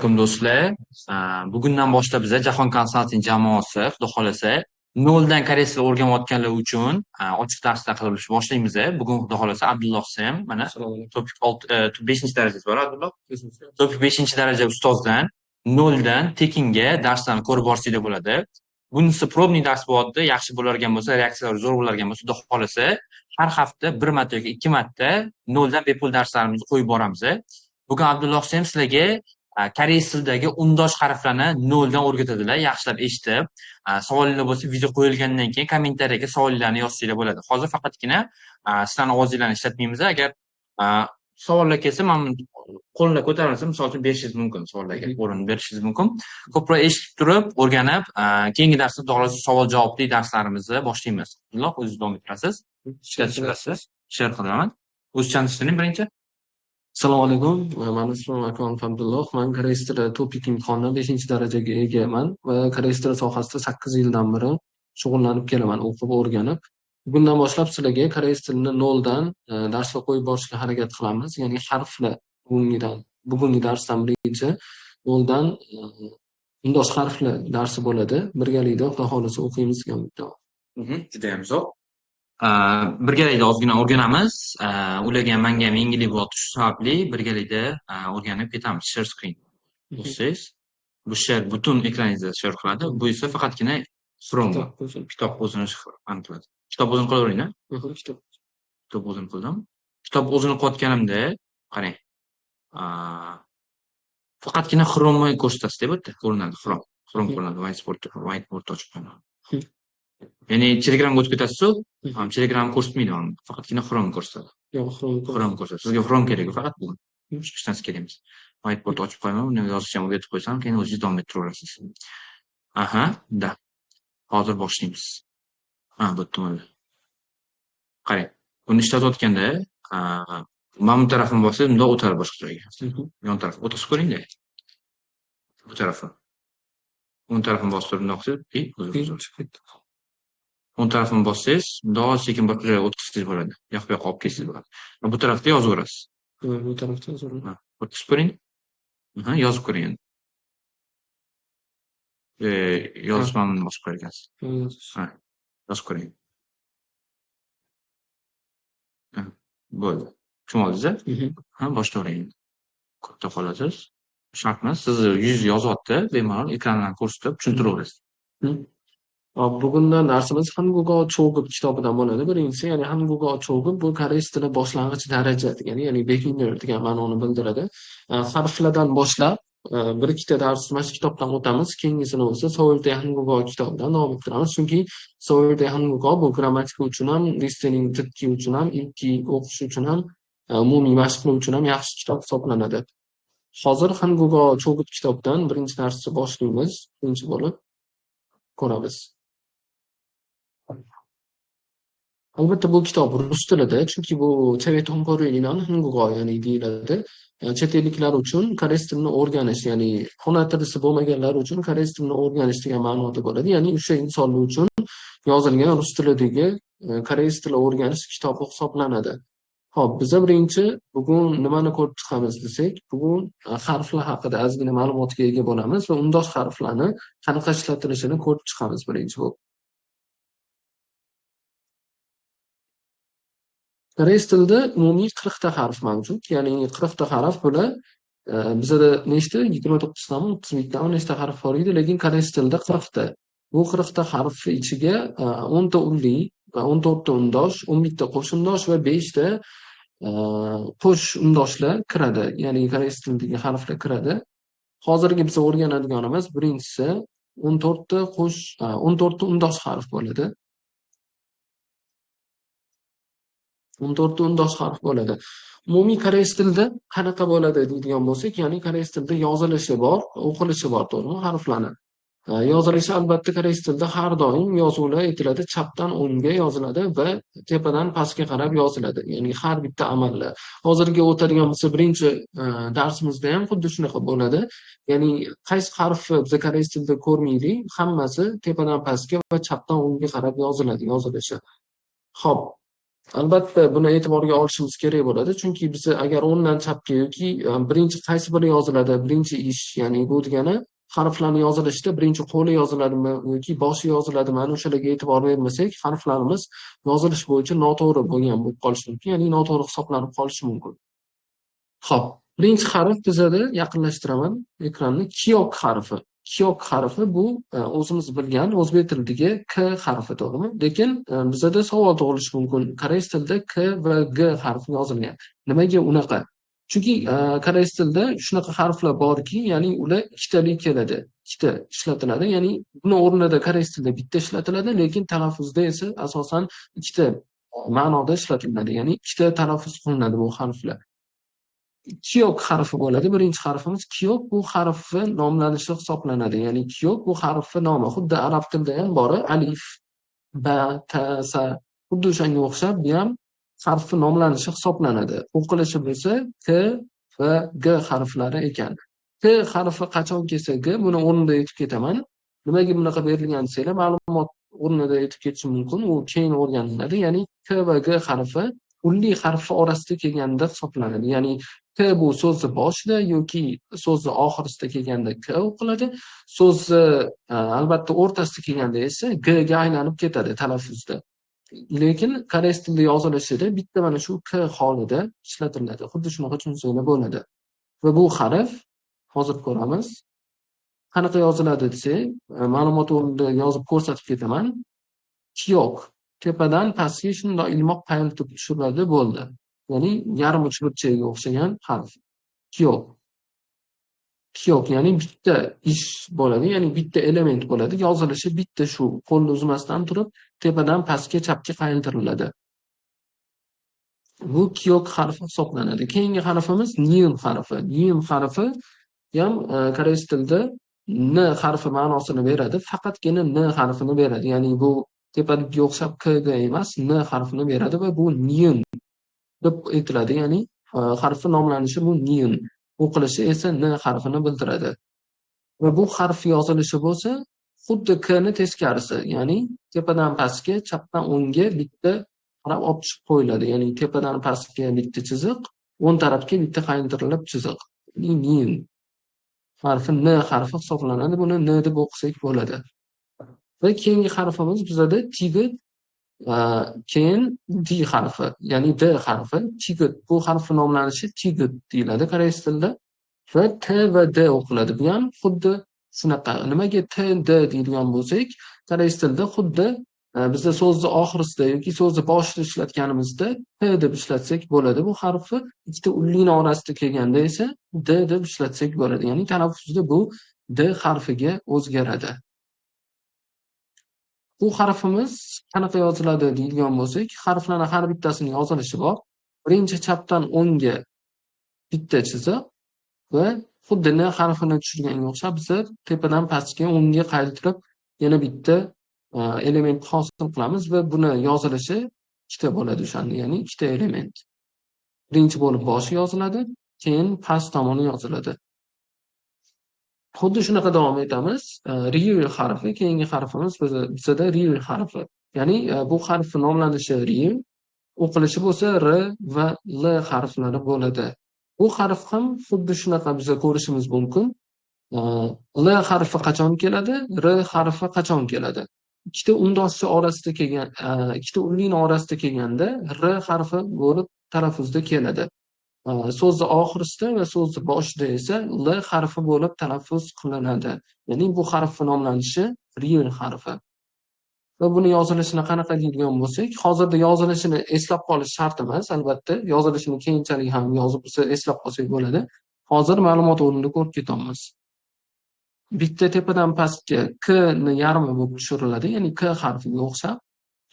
Alaykum do'stlar. Bugundan boshlab biza Jahon Consulting jamoasi, Xudo xolasa, noldan koreys tili o'rganayotganlar uchun ochiq darslar qilishni boshlaymiz. Bugun Xudo xolasa Abdulloh Sem mana TOPIK 5-darajasi bor Abdulloh. TOPIK 5-daraja ustozdan noldan tekinga darslarni ko'rib borsanglar bo'ladi. Bunisi probniy dars bo'lyapti. Yaxshi bo'largan bo'lsa, reaksiyalar zo'r bo'largan bo'lsa, Xudo xolasa har hafta bir marta yoki ikki marta noldan bepul darslarimizni qo'yib boramiz. Bugun Abdulloh Sem sizlarga koreys tilidagi undosh harflarni noldan o'rgatadilar, yaxshilab eshitib. Savollar bo'lsa, video qo'yilgandan keyin kommentariyaga savollarni yozsanglar bo'ladi. Hozir faqatgina sizlarning ovozinglarni ishlatmaymiz. Agar savollar kelsa, mana qo'llar ko'tarilsa, misol uchun berishingiz mumkin, savollarga o'rin berishingiz mumkin. Ko'proq eshitib turib, o'rganib, keyingi darsda to'g'risi savol-javobli darslarimizni boshlaymiz. Abdulloh, o'zingiz davom ettirasiz. Ishlatib chiqasiz. Share qilaman. O'zingiz tanishtiring birinchi. Assalomu alaykum. Mani ismim Akon Abdulloh. Men koreys tili TOPIK imtihonidan 5-darajaga egaman va koreys tili sohasida 8 yildan beri shug'ullanib kelaman, o'qib o'rganib. Bugundan boshlab sizlarga koreys tilini noldan darslar qo'yib borishga harakat qilamiz. Ya'ni harflar bugungi darsdan birinchi noldan undosh harflar darsi bo'ladi. Birgalikda Xudo xolasa o'qiymiz degan umiddaman. Juda ham zo'r. Birgalikda ozgina o'rganamiz. Ularga ham menga ham yengillik bo'lyapti, shu sababli birgalikda o'rganib ketamiz. Share screen bossangiz, bu share butun ekraningizda share qiladi. Bu esa faqatgina Chrome kitob o'zini aniqladi. Kitob o'zini qilavering-a? Kitob. Kitob o'zini qildim. Kitob o'zini qilayotganimda, qarang. Faqatgina Chrome ko'rsatasiz deb o'tdi. Ko'rinadi Chrome. Chrome ko'rinadi. Whiteboard ochib qo'yaman. Ya'ni Telegramga o'tib ketasiz-ku, Telegram ko'rsatmaydi mana, faqatgina Chrome ko'rsatadi. Yo'q, Chrome Chrome ko'rsatadi. Sizga Chrome kerak faqat bugun. Hech narsa kerak emas. Whiteboard ochib qo'yaman, uni yozishni ham o'rgatib qo'ysam, keyin o'zingiz davom ettiraverasiz. Aha, da. Hozir boshlaymiz. Ha, bu yerda. Qarang, buni ishlatayotganda, mana bu tarafini bossangiz, bundoq o'tadi boshqa joyga. Yon taraf o'tkazib ko'ring-da. Bu tarafi. O'ng tarafini bosib turib, bundoq qilsangiz, o'zi. O'ng tarafini bossangiz, bundoq sekin boshqa joyga o'tkazsangiz bo'ladi. Yoq bu yoqqa olib kelsangiz bo'ladi. Va bu tarafda yozaverasiz. Bu tarafda yozaverasiz. O'tkazib ko'ring. Aha, yozib ko'ring endi. Yozish mana buni bosib qo'yar ekansiz. Ha, yozib ko'ring. Bo'ldi. Tushunib oldingiz-a? Ha, boshlayvering endi. Katta qolasiz. Shart emas, sizni yuz yozyapti, bemalol ekrandan ko'rsatib tushuntiraverasiz. Hop, bugundan darsimiz Hangugo Cho'gib kitobidan bo'ladi. Birinchisi, ya'ni Hangugo Cho'gib bu koreys tili boshlang'ich daraja degani, ya'ni beginner degan ma'noni bildiradi. Harflardan boshlab bir ikkita dars mana shu kitobdan o'tamiz, keyingisini bo'lsa Soulde Hangugo kitobidan davom ettiramiz. Chunki Soulde Hangugo bu grammatika uchun ham, listening titki uchun ham, ilki o'qish uchun ham, umumiy mashqlar uchun ham yaxshi kitob hisoblanadi. Hozir Hangugo Cho'gib kitobidan birinchi darsni boshlaymiz, birinchi bo'lib ko'ramiz. Albatta bu kitob rus tilida, chunki bu Chevetonkorelinan Hangugo ya'ni deyiladi. Chet elliklar uchun koreys tilini o'rganish, ya'ni ona tilisi bo'lmaganlar uchun koreys tilini o'rganish degan ma'noda bo'ladi. Ya'ni o'sha insonlar uchun yozilgan rus tilidagi koreys tili o'rganish kitobi hisoblanadi. Xo'p, biz birinchi bugun nimani ko'rib chiqamiz desak, bugun harflar haqida ozgina ma'lumotga ega bo'lamiz va undosh harflarni qanaqa ishlatilishini ko'rib chiqamiz birinchi bo'lib. Koreys tilida umumiy 40 ta harf mavjud, ya'ni 40 ta harf bular bizada nechta? 29 tami, 31 tami nechta harf bor edi, lekin koreys tilida 40 ta. Bu 40 ta harf ichiga 10 ta unli va 14 ta undosh, 11 ta qo'shundosh va 5 ta qo'sh undoshlar kiradi, ya'ni koreys tilidagi harflar kiradi. Hozirgi biz o'rganadiganimiz birinchisi 14 ta qo'sh, 14 ta undosh harf bo'ladi. 14 ta undosh harf bo'ladi. Umumiy koreys tilida qanaqa bo'ladi deydigan bo'lsak, ya'ni koreys tilida yozilishi bor, o'qilishi bor, to'g'rimi? Harflarni. Yozilishi albatta koreys tilida har doim yozuvlar aytiladi, chapdan o'ngga yoziladi va tepadan pastga qarab yoziladi. Ya'ni har bitta amallar. Hozirgi o'tadigan bo'lsa birinchi darsimizda ham xuddi shunaqa bo'ladi. Ya'ni qaysi harfni biz koreys tilida ko'rmaylik, hammasi tepadan pastga va chapdan o'ngga qarab yoziladi, yozilishi. Xo'p. Albatta, buni e'tiborga olishimiz kerak bo'ladi, chunki biz agar o'ngdan chapga yoki birinchi qaysi biri yoziladi, birinchi ish, ya'ni bu degani harflarni yozilishida birinchi qo'li yoziladimi yoki boshi yoziladimi, ana o'shalarga e'tibor bermasak, harflarimiz yozilish bo'yicha noto'g'ri bo'lgan bo'lib qolishi mumkin, ya'ni noto'g'ri hisoblanib qolishi mumkin. Xo'p, birinchi harf bizada, yaqinlashtiraman ekranni, 기역 harfi. 기역 harfi bu o'zimiz bilgan o'zbek tilidagi k harfi, to'g'rimi? Lekin bizada savol tug'ilishi mumkin. Koreys tilida k va g harfi yozilgan. Nimaga unaqa? Chunki koreys tilida shunaqa harflar borki, ya'ni ular ikkitalik keladi, ikkita ishlatiladi. Ya'ni buni o'rnida koreys tilida bitta ishlatiladi, lekin talaffuzda esa asosan ikkita ma'noda ishlatiladi. Ya'ni ikkita talaffuz qilinadi bu harflar. 기역 harfi bo'ladi. Birinchi harfimiz 기역, bu harfi nomlanishi hisoblanadi. Ya'ni 기역 bu harfi nomi. Xuddi arab tilida ham bor, alif, ba, ta, sa. Xuddi o'shanga o'xshab bu ham harfi nomlanishi hisoblanadi. O'qilishi bo'lsa K va G harflari ekan. K harfi qachon kelsa G, buni o'rnida aytib ketaman. Nimaga bunaqa berilgan desanglar, ma'lumot o'rnida aytib ketishim mumkin. U keyin o'rganiladi. Ya'ni K va G harfi unli harfi orasida kelganda hisoblanadi. Ya'ni K bu so'zni boshida yoki so'zni oxirisida kelganda K o'qiladi. So'zni albatta o'rtasida kelganda esa G ga aylanib ketadi talaffuzda. Lekin koreys tilida yozilishida bitta mana shu K holida ishlatiladi. Xuddi shunaqa tushunsak bo'ladi. Va bu harf hozir ko'ramiz. Qanaqa yoziladi desak, ma'lumot o'rnida yozib ko'rsatib ketaman. 기역 tepadan pastga shundoq ilmoq qayirib tushiriladi, bo'ldi. Ya'ni yarim uchburchakka o'xshagan harf. 기역. 기역, ya'ni bitta ish bo'ladi, ya'ni bitta element bo'ladi. Yozilishi bitta shu, qo'lni uzmasdan turib tepadan pastga chapga qayirtiriladi. Bu 기역 harfi hisoblanadi. Keyingi harfimiz 니은 harfi. 니은 harfi ham koreys tilida n harfi ma'nosini beradi. Faqatgina n harfini beradi. Ya'ni bu tepadagiga o'xshab k g emas, n harfini beradi va bu 니은 deb aytiladi. Ya'ni harfi nomlanishi bu 니은. O'qilishi esa n harfini bildiradi. Va bu harf yozilishi bo'lsa xuddi k ni teskarisi, ya'ni tepadan pastga, chapdan o'ngga bitta qarab olib tushib qo'yiladi. Ya'ni tepadan pastga bitta chiziq, o'ng tarafga bitta qayirtirilib chiziq. Ya'ni 니은 harfi n harfi hisoblanadi. Buni n deb o'qisak bo'ladi. Va keyingi harfimiz bizada 디귿, keyin d harfi, ya'ni d harfi. 디귿, bu harfi nomlanishi 디귿 deyiladi koreys tilida va t va d o'qiladi. Bu ham xuddi shunaqa. Nimaga t, d deydigan bo'lsak, koreys tilida xuddi bizda so'zni oxirisida yoki so'zni boshida ishlatganimizda t deb ishlatsak bo'ladi. Bu harfi ikkita unlini orasida kelganda esa d deb ishlatsak bo'ladi. Ya'ni talaffuzda bu d harfiga o'zgaradi. Bu harfimiz qanaqa yoziladi deydigan bo'lsak, harflarning har bittasini yozilishi bor. Birinchi chapdan o'ngga bitta chiziq va xuddi n harfini tushirganga o'xshab biz tepadan pastga o'ngga qaytirib yana bitta element hosil qilamiz va buni yozilishi ikkita bo'ladi o'shanda, ya'ni ikkita element. Birinchi bo'lib boshi yoziladi, keyin past tomoni yoziladi. Xuddi shunaqa davom etamiz. 리을 harfi, keyingi harfimiz bizada 리을 harfi. Ya'ni bu harfni nomlanishi 리을, o'qilishi bo'lsa r va l harflari bo'ladi. Bu harf ham xuddi shunaqa biza ko'rishimiz mumkin. L harfi qachon keladi? R harfi qachon keladi? Ikkita undoshchi orasida kelgan, ikkita unlini orasida kelganda r harfi bo'lib talaffuzda keladi. So'zni oxirisida va so'zni boshida esa l harfi bo'lib talaffuz qilinadi. Ya'ni bu harfni nomlanishi 리을 harfi. Va buni yozilishini qanaqa deydigan bo'lsak, hozirda yozilishini eslab qolish shart emas, albatta. Yozilishini keyinchalik ham yozib eslab qolsak bo'ladi. Hozir ma'lumot o'rnida ko'rib ketamiz. Bitta tepadan pastga k ni yarmi bo'lib tushiriladi, ya'ni k harfiga o'xshab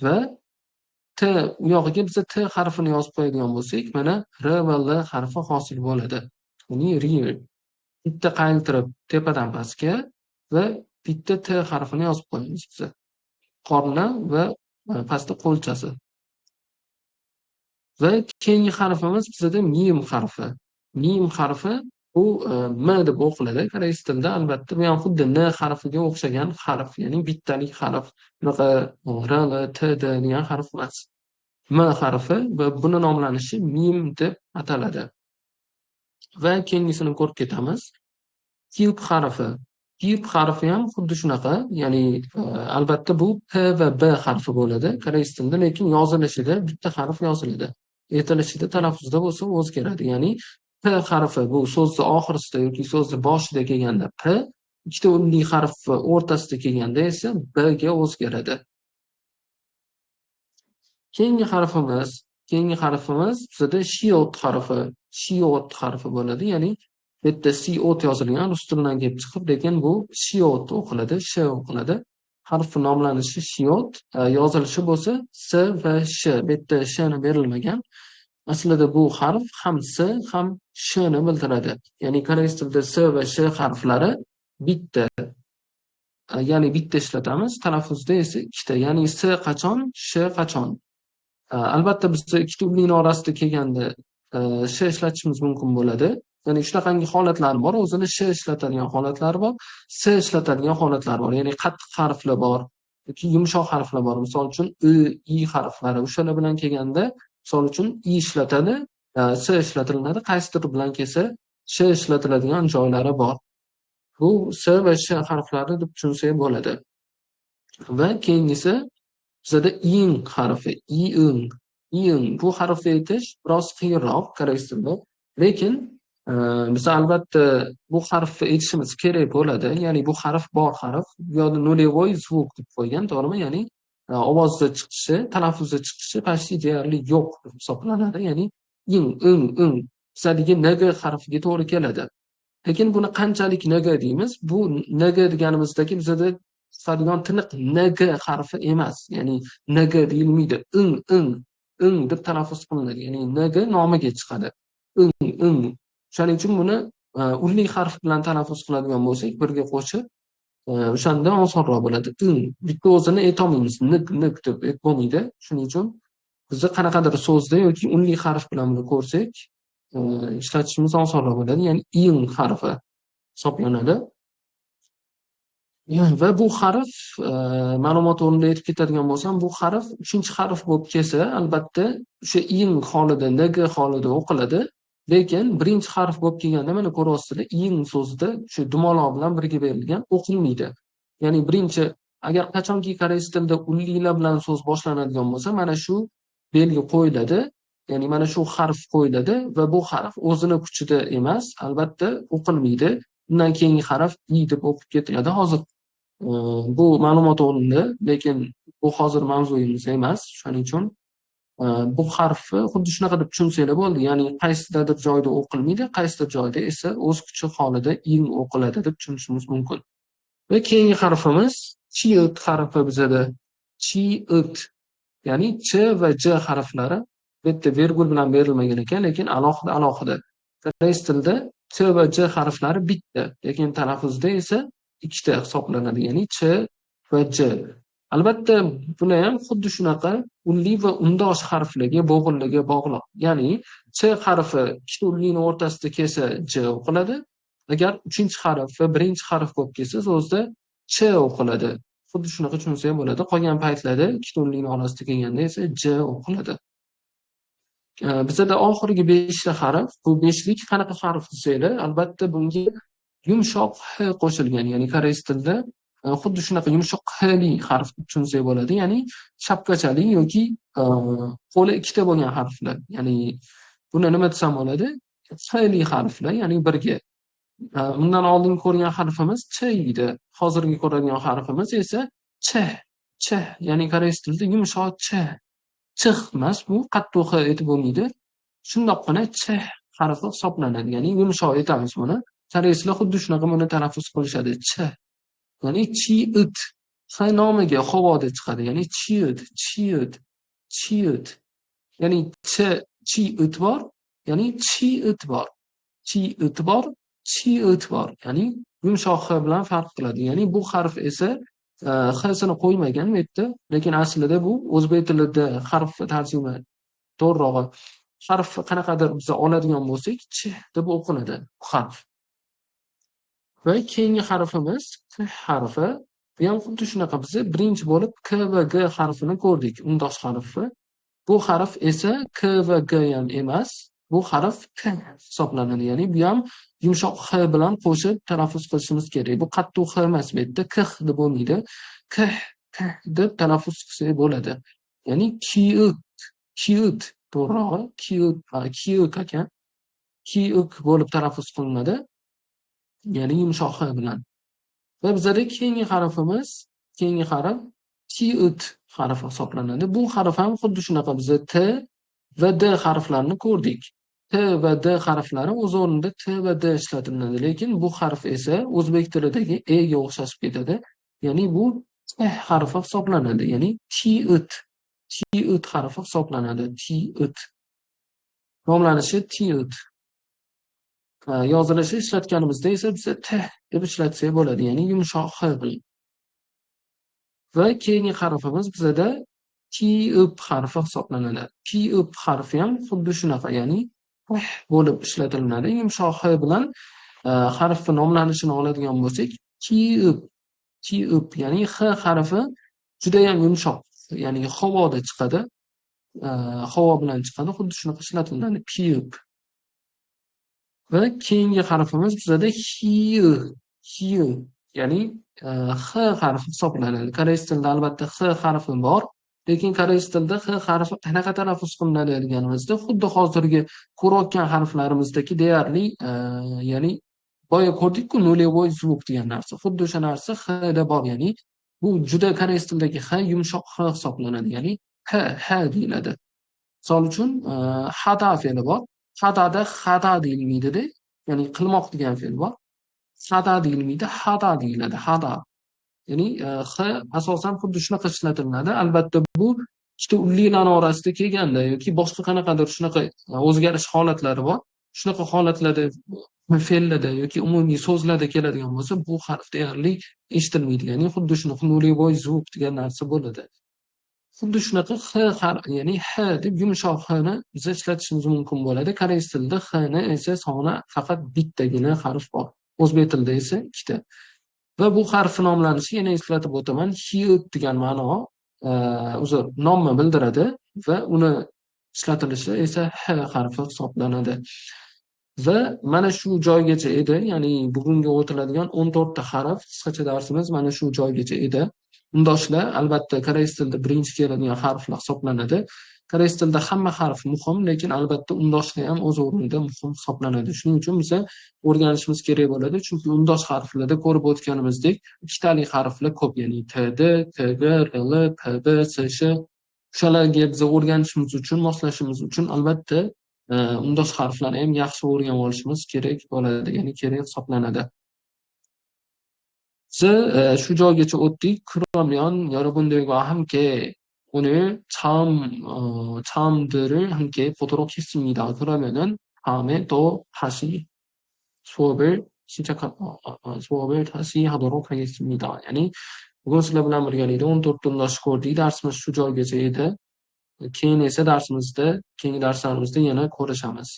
va t u yog'iga biza t harfini yozib qo'yadigan bo'lsak, mana r va l harfi hosil bo'ladi. Ya'ni 리을. Bitta qaytirib tepadan pastga va bitta t harfini yozib qo'yamiz biza. Qorni va pastda qo'lchasi. Va keyingi harfimiz bizada 미음 harfi. 미음 harfi bu m deb o'qiladi koreys tilida, albatta. Bu ham xuddi n harfiga o'xshagan harf, ya'ni bittalik harf. Bunaqa r, l, t, d degan harf emas. M harfi va buni nomlanishi mim deb ataladi. Va keyingisini ko'rib ketamiz. Kilp harfi. Kilp harfi ham xuddi shunaqa, ya'ni albatta bu P va B harfi bo'ladi koreys tilida, lekin yozilishida bitta harf yoziladi. Aytilishida, talaffuzda bo'lsa o'zgaradi. Ya'ni P harfi bu so'zni oxirisida yoki so'zni boshida kelganda P, ikkita unli harf o'rtasida kelganda esa B ga o'zgaradi. Keyingi harfimiz bizada shiot harfi, shiot harfi bo'ladi. Ya'ni bu yerda siot yozilgan rus tilidan kelib chiqib, lekin bu shiot o'qiladi, sh o'qiladi. Harfi nomlanishi shiot, yozilishi bo'lsa s va sh. Bu yerda shni berilmagan. Aslida bu harf ham s, ham shni bildiradi. Ya'ni koreys tilida s va sh harflari bitta. Ya'ni bitta ishlatamiz, talaffuzda esa ikkita. Ya'ni s qachon, sh qachon. Albatta biz ikkita unlini orasida kelganda sh ishlatishimiz mumkin bo'ladi. Ya'ni shunaqangi holatlar bor, o'zini sh ishlatadigan holatlar bor, s ishlatadigan holatlar bor. Ya'ni qattiq harflar bor yoki yumshoq harflar bor. Misol uchun i, i harflari o'shalar bilan kelganda, misol uchun i ishlatadi, s ishlatiladi, qaysidir bilan kelsa sh ishlatiladigan joylari bor. Bu s va sh harflari deb tushunsak bo'ladi. Va keyingisi bizada ing harfi, ing, ing. Bu harfni aytish biroz qiyinroq koreys tilida, lekin biz albatta bu harfni aytishimiz kerak bo'ladi. Ya'ni bu harf bor harf. Bu yoqda нулевой звук deb qo'ygan, to'g'rimi? Ya'ni ovozda chiqishi, talaffuzda chiqishi почти deyarli yo'q deb hisoblanadi. Ya'ni ing, ing, ing bizadagi ng harfiga to'g'ri keladi. Lekin buni qanchalik ng deymiz? Bu ng deganimizdagi bizada chiqadigan tiniq ng harfi emas. Ya'ni ng deyilmaydi. Ing, ing, ing deb talaffuz qilinadi. Ya'ni ng nomiga chiqadi. Ing, ing. Shuning uchun buni unli harf bilan talaffuz qiladigan bo'lsak, birga qo'shib, o'shanda osonroq bo'ladi. Ing bitta o'zini aytolmaymiz. Nig, nig deb aytib bo'lmaydi. Shuning uchun bizni qanaqadir so'zda yoki unli harf bilan buni ko'rsak, ishlatishimiz osonroq bo'ladi. Ya'ni ing harfi hisoblanadi. Va bu harf, ma'lumot o'rnida aytib ketadigan bo'lsam, bu harf uchinchi harf bo'lib kelsa, albatta o'sha ing holida, ng holida o'qiladi. Lekin birinchi harf bo'lib kelganda, mana ko'ryapsizlar, ing so'zida shu dumaloq bilan birga berilgan, o'qilmaydi. Ya'ni birinchi, agar qachonki koreys tilida unlilar bilan so'z boshlanadigan bo'lsa, mana shu belgi qo'yiladi. Ya'ni mana shu harf qo'yiladi va bu harf o'zini kuchida emas, albatta o'qilmaydi. Undan keyingi harf i deb o'qib ketiladi. Hozir bu ma'lumot o'rnida, lekin bu hozir mavzuyimiz emas. Shuning uchun bu harfni xuddi shunaqa deb tushunsanglar bo'ldi. Ya'ni qaysidadir joyda o'qilmaydi, qaysidir joyda esa o'z kuchi holida ing o'qiladi deb tushunishimiz mumkin. Va keyingi harfimiz chiit harfi bizada. Chiit. Ya'ni ch va j harflari bu yerda vergul bilan berilmagan ekan, lekin alohida alohida. Koreys tilida ch va j harflari bitta, lekin talaffuzda esa ikkita hisoblanadi. Ya'ni ch va j. Albatta bular ham xuddi shunaqa unli va undosh harflarga, bo'g'inlarga bog'liq. Ya'ni ch harfi ikkita unlini o'rtasida kelsa j o'qiladi. Agar uchinchi harf va birinchi harf bo'lib kelsa, so'zda ch o'qiladi. Xuddi shunaqa tushunsa ham bo'ladi. Qolgan paytlarda ikkita unlini orasida kelganda esa j o'qiladi. Bizada oxirgi beshta harf, bu beshlik qanaqa harf desanglar, albatta bunga yumshoq h qo'shilgan. Ya'ni koreys tilida xuddi shunaqa yumshoq hli harf deb tushunsak bo'ladi. Ya'ni shapkachali yoki qo'li ikkita bo'lgan harflar. Ya'ni buni nima desam bo'ladi? Hli harflar, ya'ni birga. Bundan oldin ko'rgan harfimiz ch edi. Hozirgi ko'radigan harfimiz esa ch, ch, ya'ni koreys tilida yumshoq ch. Chix emas, bu qattiq x aytib bo'lmaydi. Shundoqqina ch harfi hisoblanadi. Ya'ni yumshoq aytamiz buni. Koreyslar xuddi shunaqa buni talaffuz qilishadi. Ch. Ya'ni chi it. X nomiga havoda chiqadi. Ya'ni chiit, chiit, chiit. Ya'ni ch, chi it bor, ya'ni chi it bor. Chi it bor, chi it bor. Ya'ni yumshoq x bilan farq qiladi. Ya'ni bu harf esa x-sini qo'ymagan bu yerda, lekin aslida bu o'zbek tilida harf tarjima, to'g'rirog'i harf qanaqadir biz oladigan bo'lsak, ch deb o'qiladi bu harf. Va keyingi harfimiz k harfi. Bu ham xuddi shunaqa, biz birinchi bo'lib k va g harfini ko'rdik, undosh harfi. Bu harf esa K va G ham emas. Bu harf K hisoblanadi. Ya'ni bu ham yumshoq X bilan qo'shib talaffuz qilishimiz kerak. Bu qattiq X emas bu yerda, K deb bo'lmaydi. K, K deb talaffuz qilsak bo'ladi. Ya'ni kiik, kiit to'g'rirog'i, kiit, kiik ekan. Kiik bo'lib talaffuz qilinadi. Ya'ni yumshoq X bilan. Va bizada keyingi harfimiz, keyingi harf kiit harfi hisoblanadi. Bu harf ham xuddi shunaqa, biza T va D harflarini ko'rdik. T va D harflari o'z o'rnida T va D ishlatiladi, lekin bu harf esa o'zbek tilidagi e ga o'xshashib ketadi. Ya'ni bu T harfi hisoblanadi. Ya'ni tiit, tiit harfi hisoblanadi. Tiit. Nomlanishi tiit. Yozilishi ishlatganimizda esa biz T deb ishlatsak bo'ladi, ya'ni yumshoq X bilan. Va keyingi harfimiz bizada tiip harfi hisoblanadi. Tiip harfi ham xuddi shunaqa, ya'ni H bo'lib ishlatiladi. Yumshoq H bilan harfni nomlanishini oladigan bo'lsak, tiip, tiip, ya'ni H harfi juda ham yumshoq, ya'ni havoda chiqadi. Havo bilan chiqadi, xuddi shunaqa ishlatiladi. Piip. Va keyingi harfimiz bizada hi, hi, ya'ni X harfi hisoblanadi. Koreys tilida albatta X harfi bor, lekin koreys tilida X harfi qanaqa talaffuz qilinadi deganimizda, xuddi hozirgi ko'rayotgan harflarimizdagi deyarli, ya'ni boya ko'rdik-ku нулевой звук degan narsa. Xuddi o'sha narsa X da bor, ya'ni bu juda koreys tilidagi X yumshoq X hisoblanadi, ya'ni H, H deyiladi. Misol uchun, 하다 fe'li bor. 하다da hada deyilmaydi-da, ya'ni qilmoq degan fe'l bor. Sada deyilmaydi, 하다 deyiladi, 하다. Ya'ni X asosan xuddi shunaqa ishlatiladi. Albatta bu ikkita unlilarni orasida kelganda yoki boshqa qanaqadir shunaqa o'zgarish holatlari bor. Shunaqa holatlarda fe'llarda yoki umumiy so'zlarda keladigan bo'lsa, bu harf deyarli eshitilmaydi. Ya'ni xuddi shunaqa нулевой звук degan narsa bo'ladi. Xuddi shunaqa X harf, ya'ni H deb yumshoq H ni biz ishlatishimiz mumkin bo'ladi. Koreys tilida X ni esa soni faqat bittagina harf bor. O'zbek tilida esa ikkita. Va bu harf nomlanishi, yana eslatib o'taman, hiut degan ma'no, o'zi nomni bildiradi va uni ishlatilishi esa H harfi hisoblanadi. Va mana shu joygacha edi, ya'ni bugungi o'tiladigan 14 ta harf, qisqacha darsimiz mana shu joygacha edi. Undoshlar albatta koreys tilida birinchi keladigan harflar hisoblanadi. Koreys tilida hamma harf muhim, lekin albatta undoshlar ham o'z o'rnida muhim hisoblanadi. Shuning uchun biz o'rganishimiz kerak bo'ladi, chunki undosh harflarda ko'rib o'tganimizdek ikkitalik harflar ko'p, ya'ni T, D, K, G, R, L, P, B, S, Sh. O'shalarga biz o'rganishimiz uchun, moslashimiz uchun albatta undosh harflarni ham yaxshi o'rganib olishimiz kerak bo'ladi, ya'ni kerak hisoblanadi. Biz shu joygacha o'tdik. 그러면 여러분들과 함께 오늘 자음들을 함께 보도록 했습니다. 그러면은 다음에 또 다시 수업을 다시 하도록 하겠습니다. Ya'ni bugun sizlar bilan birgalikda 14 ta undosh ko'rdik. Darsimiz shu joygacha edi. Keyin esa darsimizda, keyingi darslarimizda yana ko'rishamiz.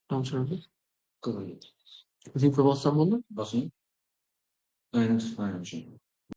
Tamam. Qilindi. Zipga bossam bo'ldi? Bosing. Aynan, aynan shu.